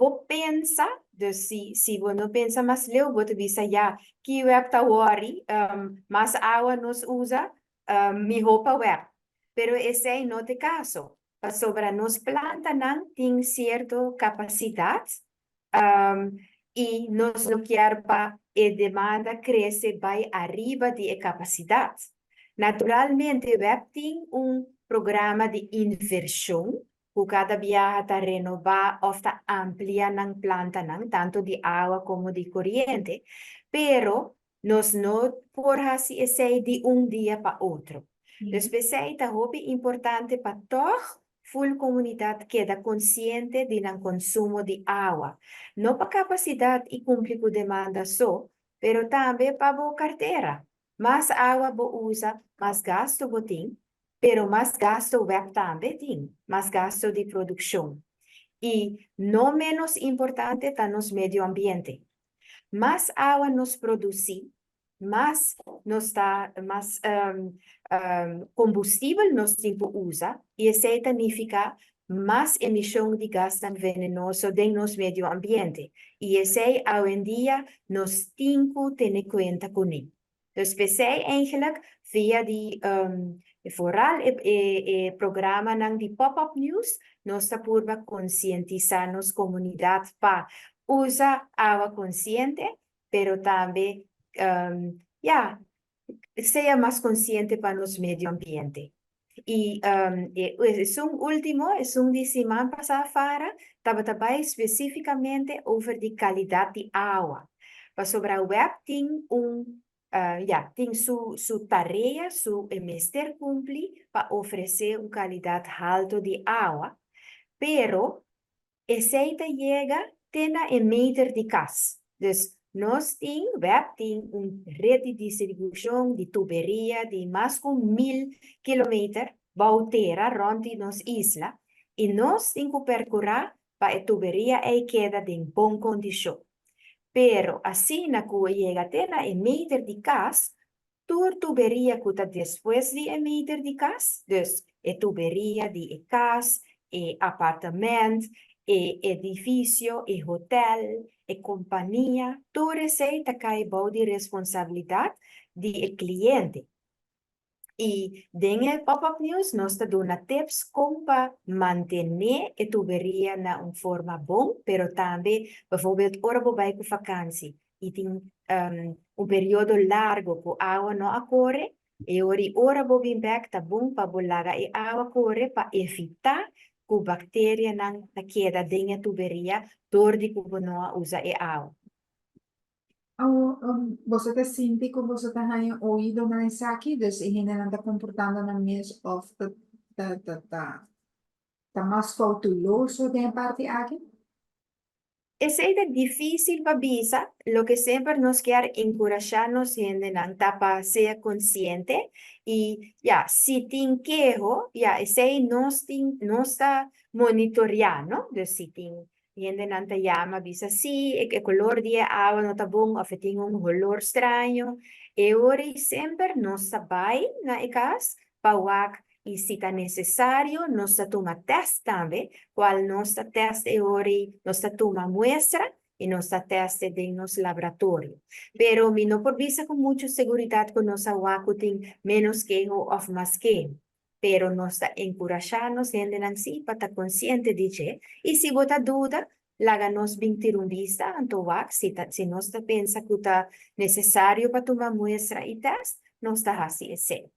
Bo por pensa, dus si bo no pensa mas leu, bo ta bisa ya, ki WEB ta worry, mas awa nos usa, mihó pa WEB. Pero esei no ta e kaso. Pasobra nos plantanan tin sierto kapasidat i nos no ke pa e demanda krese bai ariba di e kapasidat. Naturalmente, WEB tin un programa di invershon ku kada biaha ta renobá òf ta amplia nan plantanan, tantu di awa komo di koriente, pero nos no por hasi esei di un dia pa otro. Dus p'esei ta hopi importante pa tòg full komunidat keda konsiente di nan konsumo di awa. No pa kapasidat i kumpli ku demanda so, pero tambe pa bo kartera. Mas awa bo usa, mas gastu bo tin, pero mas gastu WEB tambe tin, mas gastu di produkshon. I no ménos importante ta nos medio ambiente. Mas awa nos produsí, mas nos ta mas kombustibel nos tin ku usa i esei ta nifiká mas emishon di gasnan venenoso den nos medio ambiente. I esei awendia nos tin ku tene kuenta kuné. Dus p'esei eigenlijk via di vooral e programanan di Pop-up News nos ta purba konsientisá nos komunidat pa usa awa konsiente, pero tambe ya, sea mas konsiente pa nos medio ambiente. I esun último, esun di siman pasá fara, tabata bai spesífikamente over di kalidat di awa. Pasobra WEB tin un ya, tin su tarea, su e mester kumpli pa ofresé un kalidat haltu di awa, pero esei ta yega te na e meter di kas. Dus nos tin, WEB tin un ret di distribushon di tuberia di mas ku 1000 kilometer bou tera rònt di nos isla i nos tin ku perkurá pa e tuberia ei keda den bon kondishon. Pero asina ku e yega te na e meter di kas, tur tuberia ku ta despues di e meter di kas, dus e tuberia di e kas, e apartamento, e edifisio, e hotel, e kompania, tur esei ta kai bou di responsabilidat di e kliente. I den e Pop-up News nos ta duna tips kon pa mantené e tuberia na un forma bon, pero tambe bijvoorbeeld ora bo bai ku vakansi i tin un periodo largu ku awa no a kore, e ora i ora bo bin bèk ta bon pa bo laga e awa kore pa evitá ku bakterianan ta keda den e tuberia dor di ku bo no a usa e awa. Awo, boso ta sinti ku boso ta haña oido na esaki? Dus e hendenan ta komportando nan mes òf ta mas koutuloso den e parti aki? Esei ta difísil pa bisa, loke semper nos kier enkurashá nos hendenan ta pa sea konsiente i ya, si tin keho, ya, esei nos tin, nos ta monitoriá, no? Dus si tin hendenan ta yama bisa sí, e kolor di e awa no ta bon òf e tin un holor straño, e ora ei semper nos ta bai na e kas pa wak i si ta nesesario nos ta tuma tèst tambe, kual nos ta tèst e ora ei nos ta tuma muestra i nos ta tèst e den nos laboratorio. Pero mi no por bisa ku muchu seguridat ku nos a wak ku tin ménos keho òf mas keho. Pero nos ta enkurashá nos hendenan sí pa ta konsiente di dje i si bo ta duda, laga nos bin tira un bista anto wak si ta si nos ta pensa ku ta nesesario pa tuma muestra i tèst, nos ta hasi esei.